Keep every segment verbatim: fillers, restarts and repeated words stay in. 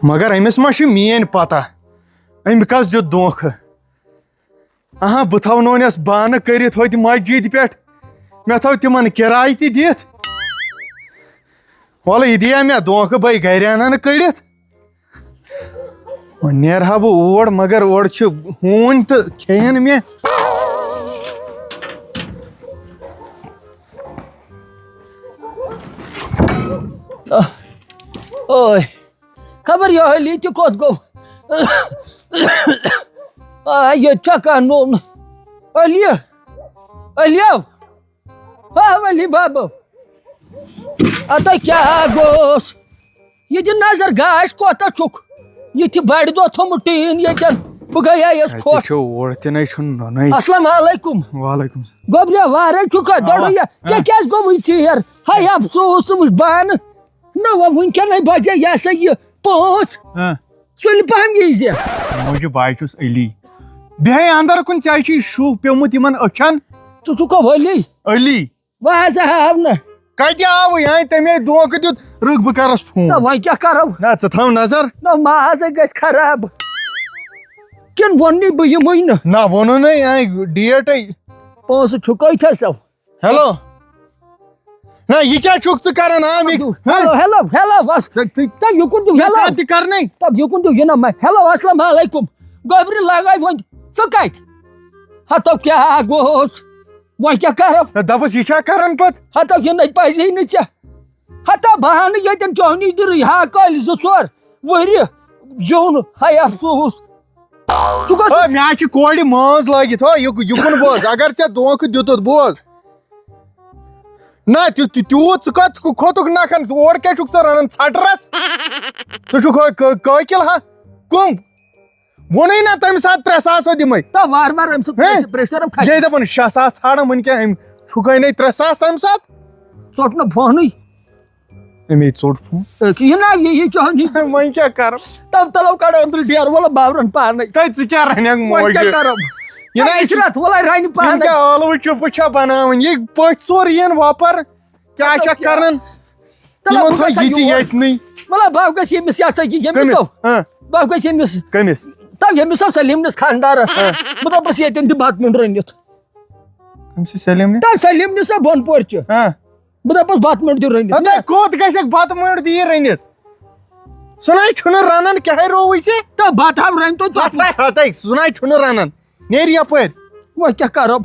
مگر أمِس ما چھِ میٲنۍ پتہ؟ أمۍ کس دیُت دھوکہٕ؟ اہا، بہٕ تھاونونس بانہٕ کٔرِتھ ہوٚتہِ مسجد پٮ۪ٹھ۔ مےٚ تھٲو تِمن کِراے تہِ دِتھ۔ وَلہٕ، یہِ دِیا مےٚ دھوکہٕ، بہٕ گرِ اَنن کٔڑِتھ۔ وۄنۍ نیرٕ ہا بہٕ اور، مگر اورٕ چھِ ہوٗنۍ تہٕ کھیٚیَن مےٚ۔ اوے۔ خبر یہِ علی تہِ کوٚت گوٚو۔ آ، ییٚتہِ چھا کانٛہہ نوٚو؟ علی، علیو، ہا علی بابا، اَتہ کیٛاہ گوٚوس؟ یہِ دِ نظر، گاش کوتاہ چھُکھ؟ یہِ تہِ بَڑِ دۄہ تھوٚمُت ٹیٖن ییٚتٮ۪ن۔ بہٕ گٔیایَس اَتہِ خۄش۔ چھُ اور تہِ نَے چھُنہٕ نوٚنُے۔ السلام علیکم۔ وعلیکم السلام۔ گوٚبریا، وارَے چھُکھا؟ آ، دۄڑُے یا۔ آ۔ ژےٚ کیٛازِ گوٚوُے ژیر؟ ہاے افسوس، ژٕ وٕچھ بانہٕ۔ نہ، وۄنۍ وٕنکیٚنَے بجے یہِ ہسا یہِ پانٛژھ۔ ہاں۔ سُلہِ پہم یی زِ۔ موجی بھائی چھُس علی۔ بیٚہے اندر کُن، ژےٚ چھُے شُہ پیوٚمُت یِمن أچھن۔ ژٕ چھُکھا علی؟ علی۔ وازٕ ہاو نہٕ۔ کتہِ آوٕے؟ آے تٔمۍ دھوکہٕ دیُت، رُک بہٕ کرس فون۔ نہ، وۄنۍ کیٛاہ کرو؟ نہ، ژٕ تھاو نظر۔ نہ، مازے گژھِ خراب۔ کِنہٕ ووٚننٕے بہٕ یِمٕے نہٕ؟ نہ، ووٚنُن ہے، آے ڈیٹے۔ پونٛسہٕ چھُکھے چھسو؟ ہیلو۔ نہ، یہِ کیٛاہ چھُکھ ژٕ کران؟ آ، مےٚ ہیلو، ہیلو، ہیلو، بس۔ تہٕ، تہٕ تہٕ یُکُن دیُو مےٚ ہیلو۔ کَتھ تہِ کرنَے۔ تہٕ یُکُن دیُو یہِ نہ مےٚ۔ ہیلو، السلام علیکم۔ گوٚبرِ لگاے وۄنۍ۔ ژٕ کَتہِ؟ ہتو کیٛاہ گوٚوس؟ وۄنۍ کیٛاہ کرو؟ ہے، دَپُس، یہِ چھا کران پتہٕ؟ ہتو یہِ نَے پَزی نہٕ ژےٚ۔ ہتا بہانہٕ ییٚتٮ۪ن چوہنی دِرٕے ہا کٲلۍ زٕ ژور ؤرِ زیوٗن۔ ہاے افسوس۔ ژٕ گوٚژھ ہے، مےٚ ہا چھِ کورِ مٲنٛز لٲگِتھ، ہو، یہِ، یہِ کُن بوز، اگر ژےٚ دھوکہٕ دیُتُتھ، بوز۔ نہ، تیُ-، تیُ-، تیوٗت ژٕ کَتھ کھوٚتُکھ نَکھَن، اورٕ کیٛاہ چھُکھ ژٕ رَنان ژھَٹہٕ رَس؟ ژٕ چھُکھ ہو کٲ-، کٲکِل ہا؟ کٕم؟ ووٚنُے نہ تَمہِ ساتہٕ ترٛےٚ ساس ہو دِمَے۔ تہٕ وارٕ وارٕ أمۍ سُنٛد ہے، پرٛیشَر، پرٛیشَر کھَسہِ۔ یے دَپان شےٚ ساس ژھانٛڈَن وٕنکٮ۪ن أمۍ چھُکھَے نَے ترٛےٚ ساس تَمہِ ساتہٕ۔ ژوٚٹ نہٕ فونٕے۔ أمے ژوٚٹ فون۔ أکہِ یہِ نہ، یہِ، یہِ چون یہِ۔ وۄنۍ کیٛاہ کرٕ؟ تَب تَلو کَڑو أنٛدرٕ ڈیرٕ وَلہٕ بابرَن پانَے۔ تہٕ ژٕ کیٛاہ رَنکھ وۄنۍ کیٛاہ موجہِ؟ کَرو؟ یہِ نہ وۄنۍ چھِ رَتھ وَلَے رَنہِ یِم پانَے۔ کیٛاہ ٲلوٕ چِپٕس چھا بَناوٕنۍ؟ یہِ پٔژھۍ ژور یِن وۄپَر، کیٛاہ مطلب چھَکھ کیٛاہ؟ کَران؟ تَلہ یِمَن بہٕ تھٲے گژھٕ ہا یہِ تہِ یور۔ ییٚتہِ نٕے۔ مطلب بہٕ گژھٕ ییٚمِس، یہِ ہسا یہِ، ییٚمِس کٔمِس؟ ہو۔ ہاں۔ بہٕ گژھٕ ییٚمِس۔ کٔمِس؟ تَو ییٚمِس ہو سلیٖم نِس خانٛدارَس۔ ہاں۔ بہٕ دَپَس ییٚتٮ۪ن دِ بَتہٕ میوٚنٛڈ رٔنِتھ۔ کٔمِس چھِ سلیٖم نِس؟ تَو سلیٖم نِس ہا بۄنہٕ پورچہِ۔ ہاں۔ بہٕ دَپَس بَتہٕ مٔنٛڈ تہِ رٔنِتھ۔ ہَتَے کوٚت گژھٮ۪کھ بَتہٕ مٔنٛڈ تہِ یہِ رٔنِتھ؟ سُہ نَے چھُنہٕ رَنان کیٛاہ رووُے ژےٚ۔ تہٕ بَتہٕ ہاو رَنہِ توتہِ پَتہٕ۔ ہَتَے، ہَتَے، سُہ نَے چھُنہٕ رَنان۔ نیرِ یَپٲرۍ۔ وۄنۍ کیٛاہ کَرو؟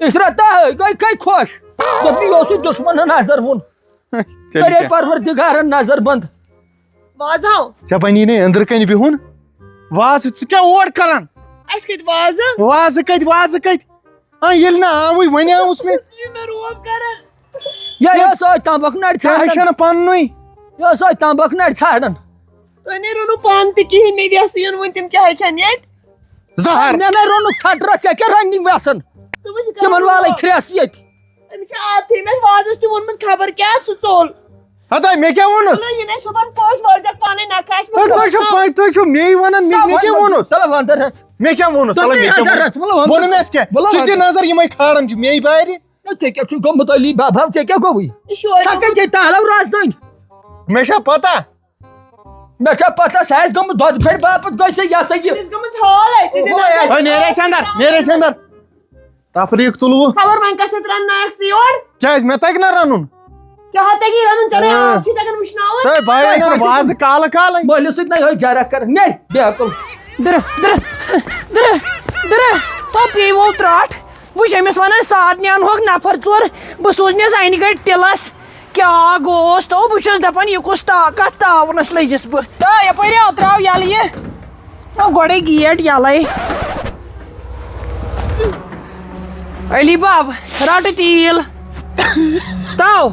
عشرت تہٕ گٔے کھے خۄش۔ دوٚپُن، یہِ اوسُے دُشمَنَن نظر وُن۔ تیٚلہِ کَرے کیٛاہ؟ پَروَردِگارَن نظر بنٛد۔ وازٕ ہاو۔ ژےٚ بَنی نے أنٛدرٕ کَنہِ بِہُن؟ وازٕ، ژٕ کیٛاہ اور کَران؟ اَسہِ کَتہِ وازٕ؟ وازٕ کَتہِ، وازٕ کَتہِ؟ آ، ییٚلہِ نہٕ آوٕے، وۄنۍ آوُس مےٚ۔ یہِ مےٚ روب کران۔ یہِ، یہِ ٲس أتھۍ تامبکھ نرِ ژےٚ ژھانڈان۔ وٕچھَن پننُے۔ یہِ ٲس أتھۍ تامبکھ نرِ ژھانڈان۔ تۄہہِ نے روٚنوٕ پانہٕ تہِ کِہیٖنۍ، مےٚ وٮ۪سہٕ یِن وۄنۍ تِم کیٛاہ ہیٚکن ییٚتہِ؟ زہر۔ مےٚ نے روٚنُکھ ژھٹہٕ رَس، ژےٚ کیٛاہ رَننہِ وٮ۪سَن؟ ژٕ وٕچھ یہِ تِمَن کَران والَے روب۔ کھرٛٮ۪س ییٚتہِ۔ أمِس چھِ عادتھٕے، مےٚ وازَس تہِ ووٚنمُت خبر کیٛاہ سُہ ژوٚل۔ ہتا مےٚ کیٛاہ ووٚنُس؟ نہ، یہِ نے صُبحن پوٚز وٲلۍ زٮ۪کھ پانَے نہ کھَسہِ۔ ہے، تۄہہِ چھو پَے، تُہۍ چھو مے وَنان، مےٚ، مےٚ کیٛاہ ووٚنُس؟ تَلہ وَنٛدٕ رَس۔ مےٚ کیٛاہ ووٚنُس؟ تُہۍ تَلہ مےٚ کیٛاہ کیٛاہ ووٚنُس؟ وَنٛدٕ رَس؟ وَلہٕ وَنٛدٕ۔ ووٚنُم اَسہِ کیٛاہ؟ وَلہٕ ژٕ دِ وَنٛدٕ۔ نظر، یِمَے کھالان چھِ مے بارِ۔ نہ، ژےٚ کیٛاہ چھُے گوٚمُت علی بابا؟ ژےٚ کیٛاہ گوٚوُے؟ یہِ شورِ سۄ گوٚمُت۔ کَتہِ گٔے تالَو رَس دٔنۍ؟ مےٚ چھا پَتہ؟ مےٚ چھا پَتہ، سۄ آسہِ گٔمٕژ دۄدٕ پھٔلۍ باپَتھ گٔے سۄ، یہِ ہسا یہِ۔ أمِس گٔمٕژ حالٕے، ژٕ دِ نظر۔ ہے، نیرے ژٕ اَندَر، نیرے ژٕ اَندَر۔ تفریٖق تُلوٕ۔ خبر وۄنۍ کَس سۭتۍ رَنناوَکھ ژٕ یورٕ؟ کیٛازِ، مےٚ تَگہِ نہ رَنُن؟ کیٛاہ ہا تَگی رَنُن؟ ژےٚ نَے آ۔ آب چھُے تَگان وٕشناوُن؟ تۄہہِ بایَن تۄہہِ اَنُن پَتہٕ وازٕ کالہٕ کالَے۔ مٲلِس سۭتۍ نَے ہٲے جَرَکھ کَران۔ نیرِ، بے عقل۔ درٕ، درٕ، درٕ، درٕ۔ تو پیٚیہِ وول ترٛاٹھ۔ وٕچھ، أمِس وَنان ساتھ نِیَن ہوکھ نفر ژور، بہٕ سوزنَس اَنہِ گٔٹۍ تِلَس۔ کیٛاہ گوٚوس تو؟ بہٕ چھُس دَپان، یہِ کُس تا-، کَتھ تاونَس لٔجِس بہٕ؟ تا، یَپٲرۍ آو، ترٛاو یَلہٕ یہِ۔ او، گۄڈَے گیٹ یَلَے۔ علی باب، رَٹہٕ تیٖل۔ تو،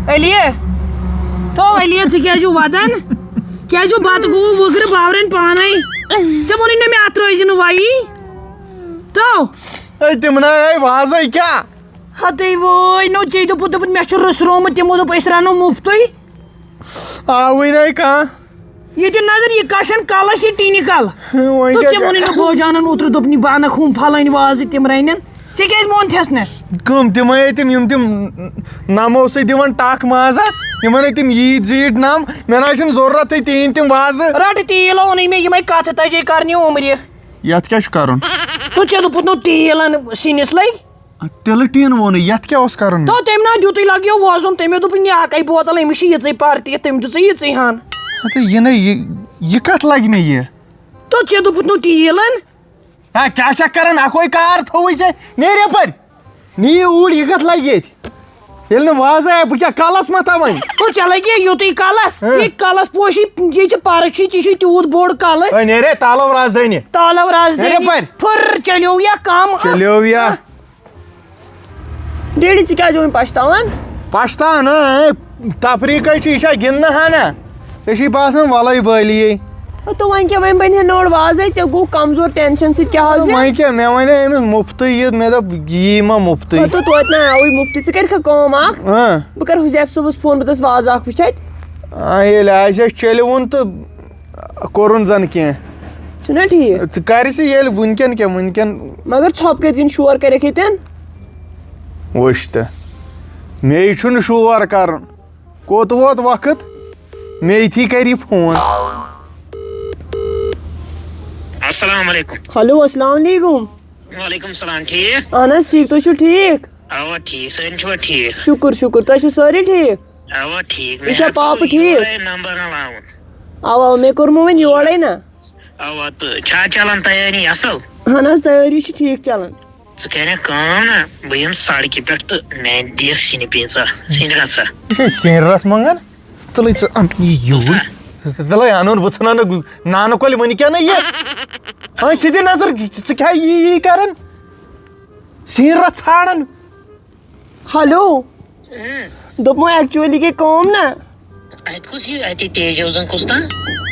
علی، تو، علی، ژٕ کیٛازِ چھُکھ وَدان؟ کیٛازِ چھُکھ بَتہٕ گوٚو وُگرٕ باورَن پانَے؟ ژےٚ ووٚنُے نہ مےٚ اَتھ ترٛٲوزِ نہٕ وَیی۔ تو۔ ہے، تِم نہ آے وازَے کیٛاہ؟ ہتٕے وٲے، نو ژےٚ دوٚپُتھ، دوٚپُتھ، مےٚ چھُ رُس رومُت، تِمو دوٚپ، أسۍ رَنو مُفتُے۔ آوٕے نَے کانٛہہ۔ ییٚتہِ نظر، یہِ کَشَن کَلَس یہِ ٹیٖنہِ کَل۔ وۄنۍ تہٕ کیٛاہ ژےٚ کَرٕ؟ ووٚنُے نہٕ بوجانَن اوترٕ، دوٚپنہِ، بہٕ اَنَکھ ہُم پھلٲنۍ وازٕ، تِم رَنَن۔ ژےٚ کیٛازِ مونتھَس نہٕ؟ کٕم؟ تِمے ٲسۍ تِم، یِم تِم نمو سۭتۍ دِوان ٹکھ مازس، یِمن ٲسۍ تِم ییٖتۍ زیٖٹھۍ نم، مےٚ نہ حظ چھُنہٕ ضروٗرتھٕے تِہِنٛدۍ تِم وازٕ۔ رٹہٕ تیٖل اوٚنُے مےٚ، یِمے کتھٕ تجے کرنہِ عمرِ۔ یتھ کیٛاہ چھُ کرُن؟ تہٕ ژےٚ دوٚپُتھ نہٕ تیٖل ان سِنِس لٔگۍ۔ تِلہٕ ٹیٖن ووٚنُے، یتھ کیٛاہ اوس کرُن؟ تو تٔمۍ نہ دیُتُے لگیو ووزُن، تٔمۍ دوٚپُن، یہِ اکے بوتل، أمِس چھِ یِژٕے پرتیٖت، تٔمۍ دیُت ژےٚ یِژٕے ہن۔ ہتہٕ یہِ نے، یہِ، یہِ کتھ لگہِ مےٚ یہِ؟ تو ژےٚ دوٚپُتھ نہٕ تیٖل ان۔ ہا، کیٛاہ چھکھ کران؟ اکوے کار تھووُے ژےٚ۔ نیرِ یپٲرۍ۔ نیر اوٗرۍ، یہِ کتھ لگہِ ییٚتہِ؟ ییٚلہِ نہٕ وازے آے، بہٕ کیٛاہ کلس ما تھاوٕ وۄنۍ؟ تو ژےٚ لگہِ یوٗتُے کلس۔ ہہ۔ یہِ کلس پوشی، یہِ چھِ پرٕ چھُے، ژےٚ چھُے تیوٗت بوٚڑ کلہٕ۔ ہے، نیرے تالو رازدٲنہِ۔ تالو رازدٲنہِ۔ نیرے پرِ۔ پھُر چلیو یا کم۔ چلیو یا۔ ڈیڈی، ژٕ کیٛازِ وۄنۍ پَشتاوان؟ پَشتاو نہٕ، اے، تفریٖقے چھُ، یہِ چھا گِنٛدنہٕ ہنا؟ ژےٚ چھُے باسان وَلَے بٲلی یے۔ ہَتہٕ وۄنۍ کیٛاہ، وۄنۍ بَنہِ ہے نوٚڑ وازَے، ژےٚ گوٚو کَمزور ٹٮ۪نشَن سۭتۍ، کیٛاہ حظ یہِ؟ وۄنۍ کیٛاہ، مےٚ وَنے أمِس مُفتٕے یہِ، مےٚ دوٚپ یی ما مُفتٕے۔ ہَتہٕ توتہِ نہ آوٕے مُفتٕے، ژٕ کَرِکھا کٲم اَکھ؟ اۭں۔ بہٕ کَرٕ حُزیف صٲبَس فون، بہٕ دَپَس وازٕ اَکھ وٕچھ اَتہِ۔ آ، ییٚلہِ آسہِ اَسہِ چٔلِوُن تہٕ کوٚرُن زَن کینٛہہ۔ چھُنہ ٹھیٖک؟ تہٕ کَرِ سُہ ییٚلہِ وٕنکٮ۪ن کیٛاہ، وٕنکٮ۪ن۔ مگر ژھۄپہٕ کٔرۍ زِن شور کَرٮ۪کھ ییٚتٮ۪ن۔ وٕچھ تہٕ، مے چھُنہٕ شور کَرُن۔ کوٚت ووت وقت؟ مے یِتھی کَرِ یہِ فون۔ السلام علیکم۔ ہیلو، السلام علیکم۔ وعلیکم السلام، ٹھیٖک؟ اہن حظ، ٹھیٖک، تُہۍ چھِو ٹھیٖک؟ اوا، ٹھیٖک، سٲری چھِوا ٹھیٖک؟ شُکُر، شُکُر، تُہۍ چھِو سٲری ٹھیٖک؟ اوا، ٹھیٖک۔ یہِ مےٚ چھا حظ پاپہٕ اوس ٹھیٖک؟ یورے نمبر رلاوُن۔ اوا، مےٚ کوٚرمو وۄنۍ یورے نہ۔ اوا، تہٕ چھا چلان تیٲری اصٕل؟ اہن حظ، تیٲری چھِ ٹھیٖک چلان۔ ژٕ کَرٮ۪کھ کٲم نہ، بہٕ یِمہٕ سڑکہِ پٮ۪ٹھ تہٕ مےٚ دِیَکھ سِنہِ پیٖنٛژاہ، سِنہِ رَژھا۔ یہِ چھا سِنہِ رَژھ منٛگان؟ تُلٕے ژٕ اَن یہِ یوٗرۍ۔ ژٕ ژٕ تُلٕے اَنُن، بہٕ ژھٕنہٕ نہٕ نانہٕ کۄلہِ وٕنہِ کیٛاہ نہٕ یہِ۔ وۄنۍ ژٕ دِ نظر، ژٕ کیٛاہ یی یی کَران؟ سِنہِ رَژھ ژھانٛڈان۔ ہیلو۔ اۭں۔ دوٚپمو ایکچُؤلی گٔے کٲم نا۔ اَتہِ کُس یہِ، اَتہِ تیجو زَن کُس تام؟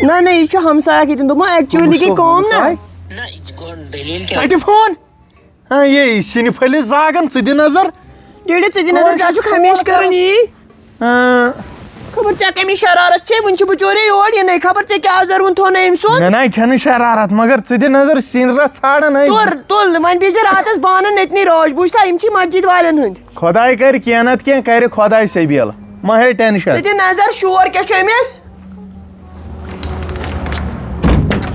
نہ، نہ، یہِ چھُ ہمسایہِ اکھ ییٚتٮ۪ن۔ دوٚپمو ایکچُؤلی گٔے کٲم نا۔ ہمسایہِ؟ نہ، یہِ گۄڈٕ دٔلیٖل کیٛاہ؟ ژَٹہِ فون۔ ہاں، یے سِنہِ پھٔلِس زاگَن، ژٕ دِ نظر۔ ڈیڈی، ژٕ دِ نظر، ژٕ چھُکھ ہمیشہِ کران یی۔ ہاں۔ خبر ژےٚ کَمِچ شرارت چھے، وٕنہِ چھُ بِچورے یور یِنَے، خبر ژےٚ کیٛاہ زَروُن تھوٚونَے أمۍ سُنٛد۔ مےٚ نَے چھَنہٕ شرارت، مگر ژٕ دِ نظر، سِنہِ رَژھ ژھانٛڈان ہے۔ تُل، تُل، وۄنۍ بیٚہزِ راتَس بانَن أتنی رٲچھ، بوٗزتھا، یِم چھِ مسجد والٮ۪ن ہٕنٛدۍ۔ خۄداے کَرِ کینٛہہ نَتہٕ کینٛہہ، کَرِ خۄداے سبیٖل، مہ ہے ٹٮ۪نشَن۔ ژٕ دِ نظر شور کیٛاہ چھُ أمِس۔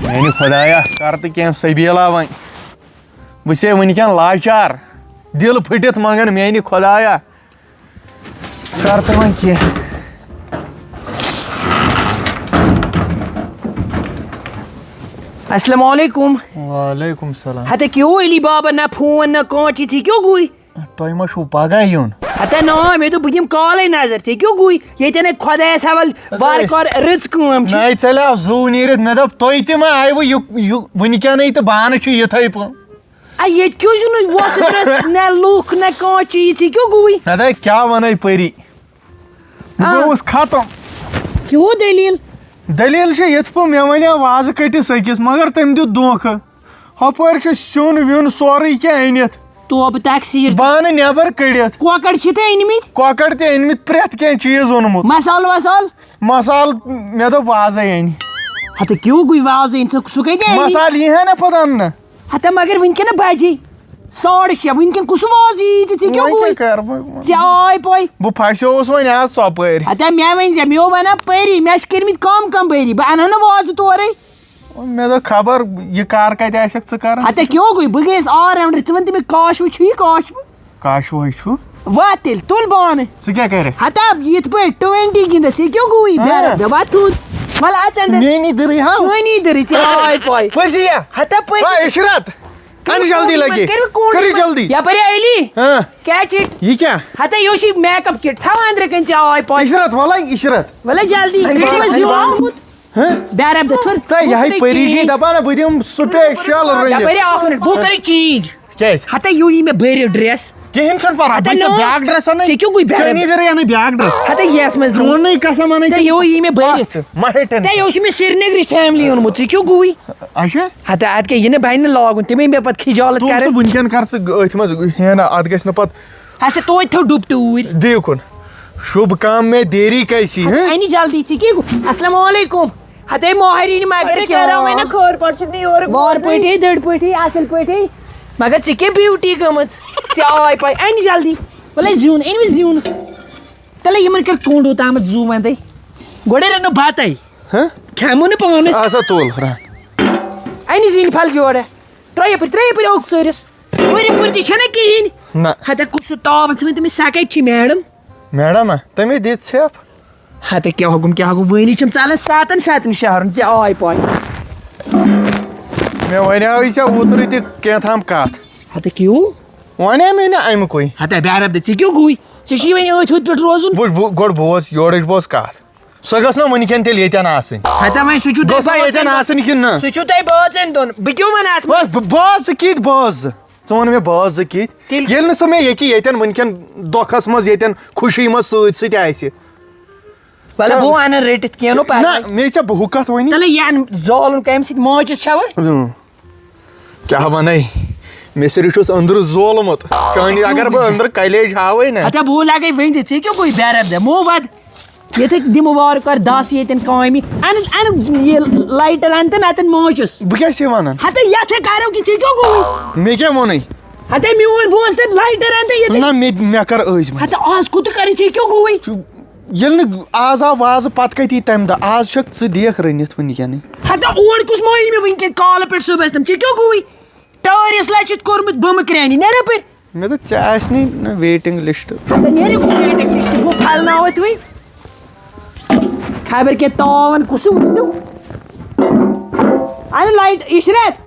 میٛانہِ خۄدایا، کَر تہٕ کینٛہہ سبیٖلا وۄنۍ۔ بہٕ چھُسے وٕنکٮ۪ن لاچار، دِل پھٕٹِتھ منٛگان، میٛانہِ خۄدایا۔ کر تہٕ وۄنۍ کینٛہہ۔ السلام علیکم۔ وعلیکم السلام۔ ہتے کیوں علی بابا نہ فون نہ کانچی تھی کیوں گوئی؟ تۄہہِ ما چھُو پگاہ یُن؟ ہتے نا، مےٚ دوٚپ بہٕ دِمہٕ کالے نظر، ژےٚ کیوں گوئی؟ ییٚتٮ۪ن ہے خۄدایس حوال وارٕ کارٕ رٕژ کٲم چھِ۔ نَے ژَلے آو زُو نیٖرِتھ، مےٚ دوٚپ تُہۍ تہِ ما آیوٕ یہِ، یہِ وٕنکٮ۪نٕے تہٕ بانہٕ چھِ یِتھَے پٲٹھۍ۔ اے، ییٚتہِ کیٛاہ چھُنہٕ وۄسہٕ پرٛس، نہ لُکھ، نہ کانٛہہ چیٖز، یہِ کیٛاہ گوٚوٕے؟ نہ تہٕ کیٛاہ وَنَے پٔری؟ بہٕ آ۔ گوٚوُس ختم۔ کیٛاہ دٔلیٖل؟ دٔلیٖل چھےٚ یِتھ پٲٹھۍ، مےٚ وَنیٛاو وازٕ کٔٹِس أکِس، مگر تٔمۍ دیُت دھوکہٕ۔ ہۄپٲرۍ چھُ سیُن ویُن سورُے کینٛہہ أنِتھ۔ توبہٕ تقصیٖر۔ بانہٕ نٮ۪بر کٔڑِتھ۔ کۄکر چھِ تہِ أنۍمٕتۍ؟ کۄکر تہِ أنۍمٕتۍ، پرٛٮ۪تھ کینٛہہ چیٖز اوٚنمُت۔ مسالہٕ وسالہٕ؟ مسالہٕ، مےٚ دوٚپ وازَے اَنہِ۔ ہتہٕ کیٛاہ گوٚو وازٕ أنۍ ژٕ، سُہ کَتہِ اَنہِ؟ مسالہٕ یی ہا نہ پَتہٕ اَننہٕ۔ ہتا مگر وٕنکٮ۪ن بجے ساڑٕ شےٚ، وٕنکٮ۪ن کُس وازٕ یی تہٕ ژےٚ کیٛاہ وۄنۍ گوٚوُے؟ کیٛاہ کَرٕ بہٕ؟ ژےٚ آے پَے۔ بہٕ پھسیووُس وۄنۍ آز ژۄپٲرۍ۔ ہتا مےٚ ؤنۍ زِ، مےٚ اوٚن وَنان پٔری، مےٚ چھِ کٔرمٕتۍ کَم کَم بٔری، بہٕ اَنہٕ ہا نہٕ وازٕ تورَے۔ مےٚ دوٚپ خبر یہِ کَر کَتہِ آسٮ۪کھ ژٕ کَران۔ ہتا کیٛاہ گوٚوُے؟ بہٕ گٔیَس آل راوُنڈَر، ژٕ وَن تہٕ مےٚ کاشوٕ چھُ یہِ کاشوٕ؟ کاشوٕے چھُ۔ وَتھ تیٚلہِ، تُل بانہٕ۔ ژٕ کیٛاہ کَرَکھ؟ ہتا یِتھ پٲٹھۍ ٹُوَنٹی گِنٛدَس، ژےٚ کیٛاہ گوٚوُے؟ ہاں۔ بیٚہہ، بیٚہہ، وَتھ تھوٚد۔ وَلہٕ اَژَن دٕ۔ میٛٲنی دٕرٕے ہاو۔ چٲنی دٕرٕے، ژےٚ آے پَے۔ پٔزی یا؟ ہتا پٔزی۔ ہا، عشرت۔ اَن جلدی لگے۔ کٔرِو کوٗنٛڈ کٔرِو بنٛد۔ جلدی۔ یپٲرۍ علی۔ ہاں۔ کیٛاہ چیٖز؟ یہِ کیٛاہ؟ ہتا یہِ چھُے میک اپ کِٹ۔ تھاو أنٛدرٕ کَنۍ، ژےٚ آے پَے۔ عشرت، وَلَے عشرت۔ وَلہٕ جلدی۔ اَن یہِ چھُ بانہٕ، اَسہِ اَن یِوان بانہٕ۔ آمُت۔ ہہ؟ بیرم دتھر۔ تہ یہے پریشی دپان نا، بہٕ دِمہٕ سُہ پیش شل رٔنِتھ۔ یپٲرۍ اکھ منٹ، بہٕ کرٕ چینج۔ کیازِ؟ ہتا یو یی مےٚ بٔرِتھ ڈریس۔ کِہیٖنۍ چھُنہٕ پرواے، ہتا بہٕ ژےٚ نو۔ بیاکھ ڈریس اَنَے۔ ژےٚ کیٛاہ گوٚوُے بیرم؟ ژےٚ نی درٕے اَنَے بیاکھ ڈریس۔ ہتا یَتھ منٛز دِمہٕ۔ چون نٕے قسم اَنَے تہ ژےٚ۔ یو یی مےٚ بٔرِتھ۔ مہ ہے ٹینشن۔ تہ یو چھُ مےٚ سرینگرٕچ فیملی اوٚنمُت، ژےٚ کیٛاہ گوٚوُے؟ اچھا۔ ہتا اَتھ کیٛاہ یہِ نہٕ بَنہِ نہٕ لاگُن، تِمے مےٚ پَتہٕ خجالت تُل کرن۔ ژٕ وٕنکٮ۪ن کر ژٕ أتھۍ منٛز، ہے نہ، اَتھ گژھِ نہٕ پَتہٕ۔ ہسا توتہِ تھٲو ڈُپٹہٕ اوٗرۍ۔ دیکھُن، شُبھ کام میں دیری کیسی ہے؟ اَنہِ جلدی، ژےٚ کیٛاہ گوٚو؟ السلام علیکم۔ ہتے ماہرِنۍ مگر اَدٕ کیٛاہ؟ کرو وۄنۍ نہ خٲر پٲٹھۍ چھِکھ نہٕ یورٕ وارٕ بوزنٕے۔ پٲٹھی، دٔڑ پٲٹھی، اَصٕل پٲٹھی۔ مگر ژےٚ کیٛاہ بیوٹی گٔمٕژ؟ ژےٚ آے پاے، اَنہِ جلدی۔ وَلَے زیُن، أنۍ مےٚ زیُن۔ تَلَے یِمَن کَر کوٚنٛڈو تامَتھ زُو وَندَے۔ گۄڈَے رَنو بَتَے۔ ہہ؟ کھٮ۪مو نہٕ پانَس۔ آسا تُل رَن۔ اَنہِ زِنۍ پھَل جوڑا۔ ترٛٲیِو یَپٲرۍ، ترٛٲیِو یَپٲرۍ اوٚک ژٲرِس۔ ہُرِ پُرِ تہِ چھَنہ کِہیٖنۍ۔ نہ۔ ہَتہ کُس سُہ تاو وَن ژٕ وۄنۍ تٔمِس سٮ۪کَے چھِ میڈم۔ میڈم ہا، تٔمِس دِژ ژھٮ۪پھ۔ ہتہٕ کیٛاہ حُکُم، کیٛاہ حُکُم، وٲنی چھِم ژلان ساتن ساتن شہرن، ژےٚ آے پاے۔ مےٚ وَنیٛاوٕے ژےٚ اوترٕ تہِ کینٛژھام کتھ۔ ہتہٕ کیٛاہ؟ وَنے مےٚ نہ اَمہِ کُے۔ ہتہٕ بیرب دِ، ژےٚ کیٛاہ گوٚوُے؟ ژےٚ چھُے وۄنۍ أتھۍ ہُتھ پٮ۪ٹھ روزُن۔ وٕچھ، بہٕ گۄڈٕ بوز، یورٕچ بوز کتھ۔ سۄ گٔژھ نہ وٕنکٮ۪ن تیٚلہِ ییٚتٮ۪ن آسٕنۍ۔ ہتہٕ وۄنۍ سُہ چھُو تۄہہِ گوٚژھ سا ییٚتٮ۪ن بٲژن آسٕنۍ کِنہٕ نہ؟ سُہ چھُو تۄہہِ بٲژن دیُن۔ بہٕ کیٛاہ وَنہٕ اَتھ منٛز؟ بس، بہٕ، بہٕ آسہٕ کِتھ بٲژ؟ ژٕ وَن مےٚ، بہٕ آسہٕ زٕ کِتھ؟ تیٚلہِ ییٚلہِ نہٕ سۄ مےٚ ییٚکہِ ییٚتٮ۪ن وٕنکٮ۪ن دۄکھَس منٛز، ییٚتٮ۪ن خوشی منٛز سۭتۍ سۭتۍ آسہِ۔ مطلب، ژٕ بہٕ اَنہٕ رٔٹِتھ کینٛہہ نہٕ پَرواے۔ نہ، مے ژےٚ بہٕ ہُہ کَتھ وَنی۔ تَلے یہِ اَن زالُن کَمہِ سۭتۍ؟ ماچِس چھَوٕ؟ اۭں۔ کیٛاہ وَنَے؟ مےٚ صرف چھُس أنٛدرٕ زولمُت۔ چٲنی اگر بہٕ أنٛدرٕ کَلیج ہاوَے نہ۔ ہَتہ بہٕ لَگَے ؤنۍ تہِ، ژےٚ کیٛاہ گوٚوُے بیرَب دِ؟ مو وَد۔ ییٚتہِ دِمہٕ وارٕ کارٕ دَس ییٚتٮ۪ن کامہِ۔ اَن، اَن یہِ لایٹَر اَن تہٕ نَتہٕ اَن ماچِس۔ بہٕ کیٛاہ چھِ وَنان؟ ہَتہٕ یَتھ ہے کَرو کہِ ژےٚ کیٛاہ گوٚوُے؟ مےٚ کیٛاہ ووٚنُے؟ ہَتَے میون بوز تَتہِ لایٹَر اَن تہٕ ییٚتٮ۪ن۔ نہ، مےٚ، مےٚ کَر ٲسۍ وۄنۍ۔ ہَتہٕ آز کوٗتاہ کَرٕنۍ، ژےٚ کیٛاہ گوٚوُے؟ ژٕ، ییٚلہِ نہٕ آز آو وازٕ، پَتہٕ کَتی تَمہِ دۄہ؟ آز چھَکھ ژٕ دیکھ رٔنِتھ وٕنکٮ۪نٕے۔ ہَتہٕ اور کُس مٲنۍ مےٚ وٕنکٮ۪ن کالہٕ پٮ۪ٹھ صُبحَس تام، ژےٚ کیٛاہ گوٚوُے؟ ٹٲرِس لَچھِتھ کوٚرمُت بٕمہٕ کرٛانہِ، نیرٕ یَپٲرۍ۔ مےٚ دوٚپ، ژےٚ آسہِ نہٕ نہ waiting list۔ ہَتہٕ نیرٕ یہِ waiting list، بہٕ پھَلناوَتھ وۄنۍ۔ خبر کیٛاہ تاوَن کُس وٕچھتو۔ اَنہِ لایٹ، عشرت۔